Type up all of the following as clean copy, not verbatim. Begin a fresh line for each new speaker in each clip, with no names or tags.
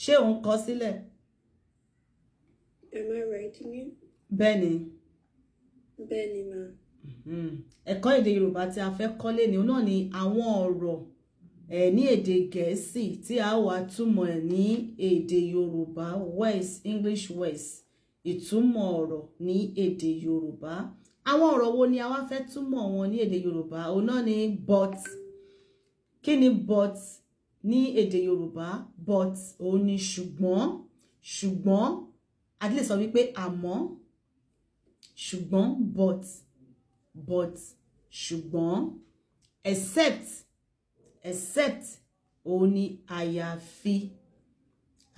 Ṣé ò ń kọ sílẹ̀?
Am I writing it?
Bẹ́ẹ̀ ni.
Bẹ́ẹ̀ ni ma.
Ẹ̀kọ́ èdè Yorùbá tí a fẹ́ kọ́ lénìí, òun náà ni àwọn ọ̀rọ̀ ẹ̀ ní èdè Gẹ̀ẹ́sì tí a wá túmọ̀ ẹ̀ ní èdè Yorùbá, words, English words, ìtumọ̀ ọ̀rọ̀ ní èdè Yorùbá. Àwọn ọ̀rọ̀ wo ni a wá fẹ́ túmọ̀ wọn ní èdè Yorùbá? Òun náà ni but. Kí ni but ní èdè Yorùbá? But òun ni ṣùgbọ́n. Ṣùgbọ́n, a lè sọ wípé àmọ́, ṣùgbọ́n, but, but, ṣùgbọ́n. Except, except òun ni àyàfi,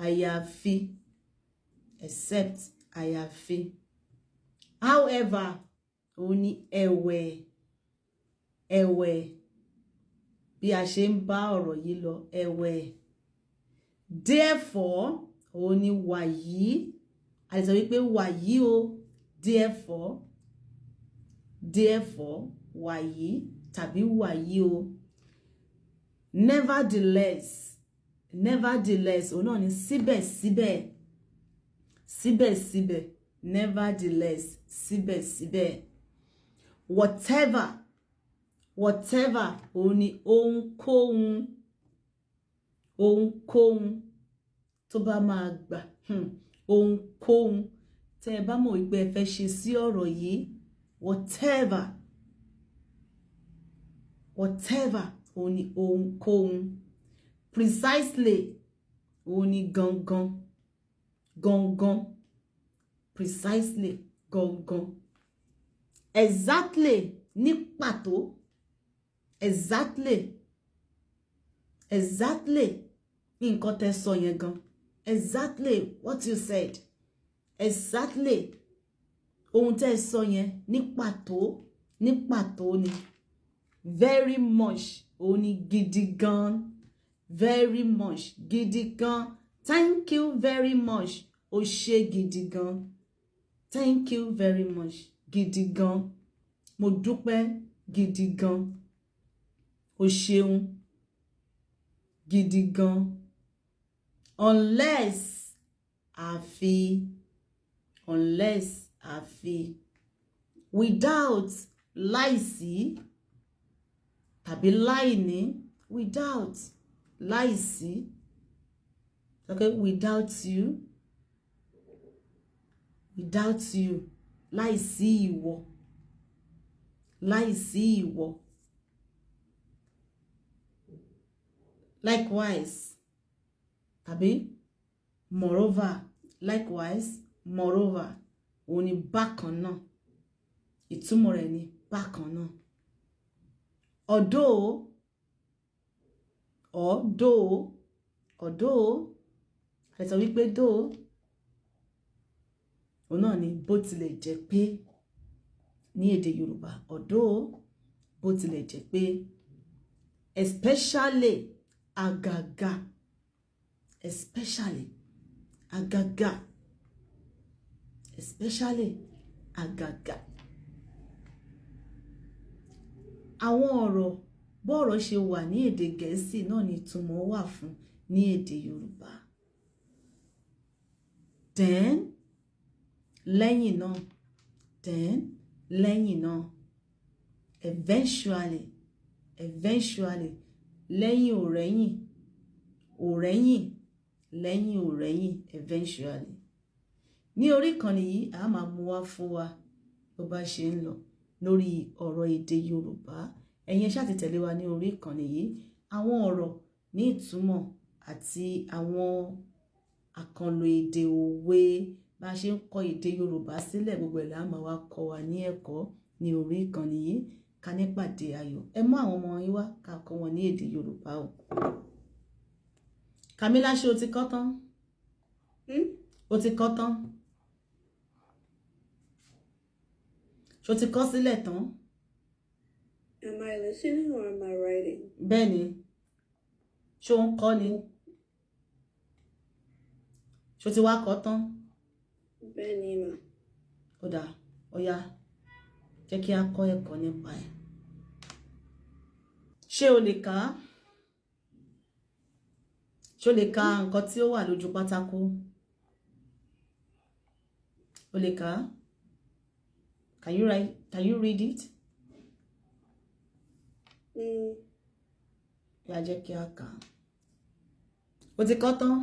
àyàfi, except, àyàfi. However òun ni ẹ̀wẹ̀, ẹ̀wẹ̀, bí a ṣe ń bá ọ̀rọ̀ yìí lọ, ẹ̀wẹ̀. Therefore òun ni wàyí, a lè sọ wípé wàyí o, therefore, therefore, wàyí tàbí wàyí o. Nevertheless, nevertheless òun náà ni síbẹ̀síbẹ̀, síbẹ̀síbẹ̀, nevertheless, síbẹ̀síbẹ̀. Whatever, whatever òun ni ohunkóhun, ohunkóhun tó bá máa gbà, ohunkóhun tẹ́ ẹ bá mọ̀ wípé ẹ fẹ́ ṣe sí ọ̀rọ̀ yìí, whatever, whatever òun ni ohunkóhun. Precisely òun ni gangan, gangan, precisely, gangan. Exactly, ní pàtó, exactly, exactly, nǹkan tẹ́ sọ yẹn gan, exactly what you said, exactly, ohun tẹ́ sọ yẹn ní pàtó, ní pàtó ni. Very much òun ni gidi gan, very much, gidi gan. Thank you very much, o ṣé gidi gan. Thank you very much, gidi gan, mo dúpẹ́ gidi gan, o ṣeun gidi gan. Unless, àfi, unless, àfi. Without, láìsí tàbí láìní, without, láìsí. Okay, without you, without you, láìsí ìwọ, láìsí ìwọ. Likewise tàbí moreover, likewise, moreover òun ni bákan náà, ìtumọ̀ rẹ̀ ni bákan náà. Although, although, although, a sọ wípé though, òun náà ni bó tilẹ̀ jẹ́ pé ní èdè Yorùbá. Although, bó tilẹ̀ jẹ́ pé. Especially, àgàgà, especially, àgàgà, especially, àgàgà. Àwọn ọ̀rọ̀ bọ́ọ̀rọ̀ ṣe wà ní èdè Gẹ̀ẹ́sì náà ni ìtumọ̀ wà fún ní èdè Yorùbá. Then, lẹ́yìn náà, then, lẹ́yìn náà. Eventually, eventually, lẹ́yìn òrẹ́yìn, òrẹ́yìn, lẹ́yìn òrẹ́yìn, eventually. Ní orí ìkànnì yìí, a máa mú wá fún wa bó bá ṣe ń lọ lórí ọ̀rọ̀ èdè Yorùbá. Ẹ̀yin ẹ ṣáà ti tẹ̀lé wa ní orí ìkànnì yìí. Àwọn ọ̀rọ̀ ní ìtumọ̀ àti àwọn àkànlò èdè, òwe, bá ṣe ń kọ́ èdè Yorùbá sílẹ̀, gbogbo ẹ̀ la máa wá kọ́ wa ní ẹ̀kọ́ ní orí ìkànnì yìí. Ká nípàdé ayọ̀. Ẹ mú àwọn ọmọ yín wá ká kọ́ wọn ní èdè Yorùbá o. Kàmílà, ṣé o ti kọ́ tán? O ti kọ́ tán? Ṣé o ti kọ́ sílẹ̀ tán?
Am I listening or am I writing?
Bẹ́ẹ̀ ni. Ṣé o ń kọ́ ni? Ṣé o ti wá kọ́ tán?
Bẹ́ẹ̀ ni mà.
Ó dáa, ó yá, jẹ́ kí a kọ́ ẹ̀kọ́ nípa ẹ̀. Ṣé o lè kà á? Ṣó lè ka nǹkan tí ó wà lójú pátákó? O lè kà á? Can you write? Can you read it?
Mm.
Yá, jẹ́ kí a kà á. O ti kọ́ tán?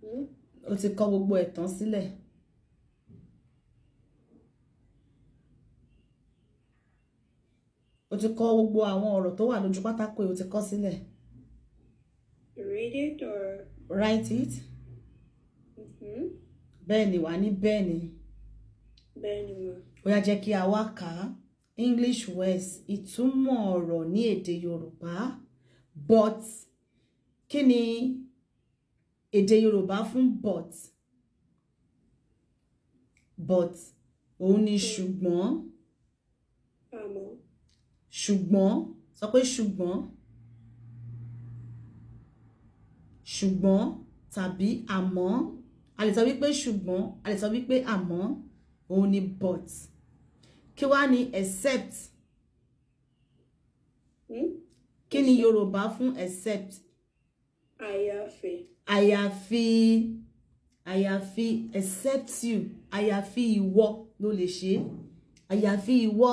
Mm.
O ti kọ gbogbo ẹ̀ tán sílẹ̀? O ti kọ gbogbo àwọn ọ̀rọ̀ tó wà lójú pátákó yìí, o ti kọ sílẹ̀?
Read it or
Write it.
Mm-hmm.
Bẹ́ẹ̀ ni, wà ní bẹ́ẹ̀ ni.
Bẹ́ẹ̀ni ma.
Ó yá, jẹ́ kí a wá kà á. English words, ìtumọ̀ ọ̀rọ̀ ní èdè Yorùbá. But, kí ni èdè Yorùbá fún but? But òun ni ṣùgbọ́n.
Àmọ́.
Ṣùgbọ́n, sọ pé ṣùgbọ́n. Ṣùgbọ́n tàbí àmọ́. A lè sọ wípé ṣùgbọ́n, a lè sọ wípé àmọ́, òun ni but. Kí wá ni except?
Hmm?
Kí ni Yorùbá fún except?
Àyàfi.
Àyàfi, àyàfi, except you, àyàfi ìwọ ló lè ṣe, àyàfi ìwọ.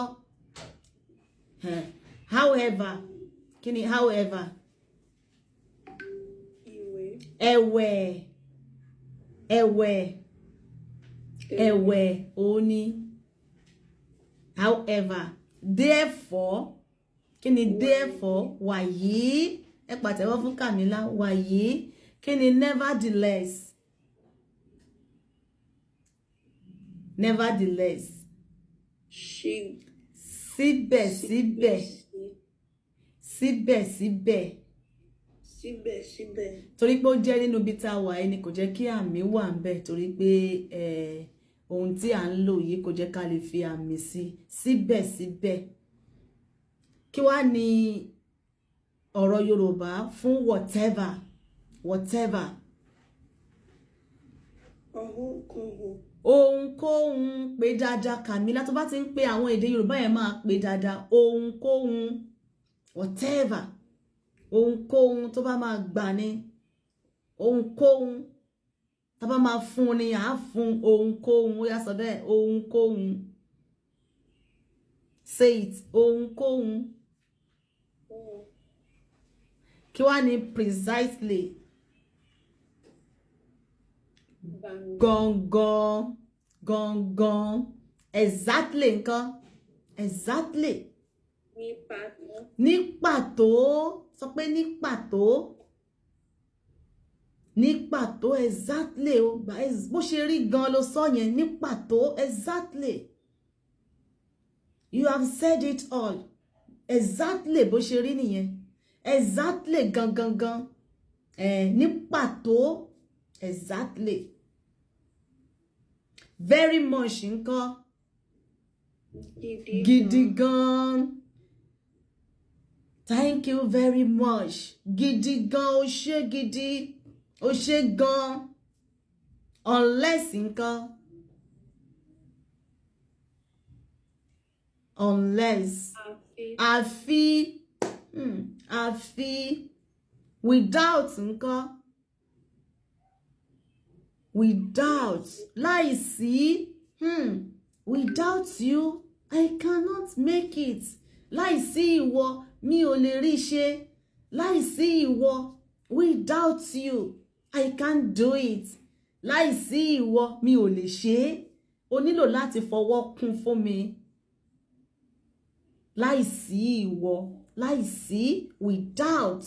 However, kí ni however?
Ìwé.
Ẹ̀wẹ̀, ẹ̀wẹ̀, ẹ̀wẹ̀, òun ni however. Therefore, kí ni therefore? Wàyí, ẹ pàtẹ́wọ́ fún Kàmílà. Wàyí, kí ni nevertheless? Nevertheless.
Ṣì.
Síbẹ̀síbẹ̀, síbẹ̀síbẹ̀.
Síbẹ̀síbẹ̀.
Torí pé ó jẹ́ nínú ibi tá a wà ẹni kò jẹ́ kí àmì wà ń bẹ̀, torí pé ohun tí à ń lò yìí kò jẹ́ ká lè fi àmì sí. Síbẹ̀síbẹ̀. Kí wá ní ọ̀rọ̀ Yorùbá fún whatever? Whatever.
Ohunkóhun.
Ohunkóhun. Pé dáadáa, Kàmílà. Tó bá ti ń pe àwọn èdè Yorùbá yẹn, máa pé dáadáa. Ohunkóhun, whatever, ohunkóhun tó bá máa gbà ní, ohunkóhun tá bá máa fún ni, à á fún ohunkóhun. Ó yá, sọ bẹ́ẹ̀, ohunkóhun. Say it, ohunkóhun. Kí wá ní precisely? Gangan, gangan, exactly nǹkan, exactly.
Ní pàtó.
Ní pàtó, sọ pé ní pàtó, ní pàtó, exactly. O bó ṣe rí gan ló sọ yẹn, ní pàtó, exactly. You have said it all. Exactly bó ṣe rí nìyẹn, exactly, gangan gan, ní pàtó, exactly. Very much ńkọ́?
Gidi.
Gidi gan. Thank you very much. Gidi gan, o ṣé gidi, o ṣé gan. Unless ńkọ́? Unless.
Àfi.
Àfi, àfi. Without ńkọ́? Without, láìsí. Without you I cannot make it. Láìsí ìwọ mi ò lè rí ṣe. Láìsí ìwọ, without you I can't do it. Láìsí ìwọ mi ò lè ṣe é. O nílò láti fọwọ́ kún fún mi. Láìsí ìwọ, láìsí, without.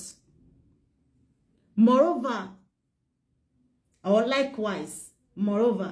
Moreover or likewise, moreover.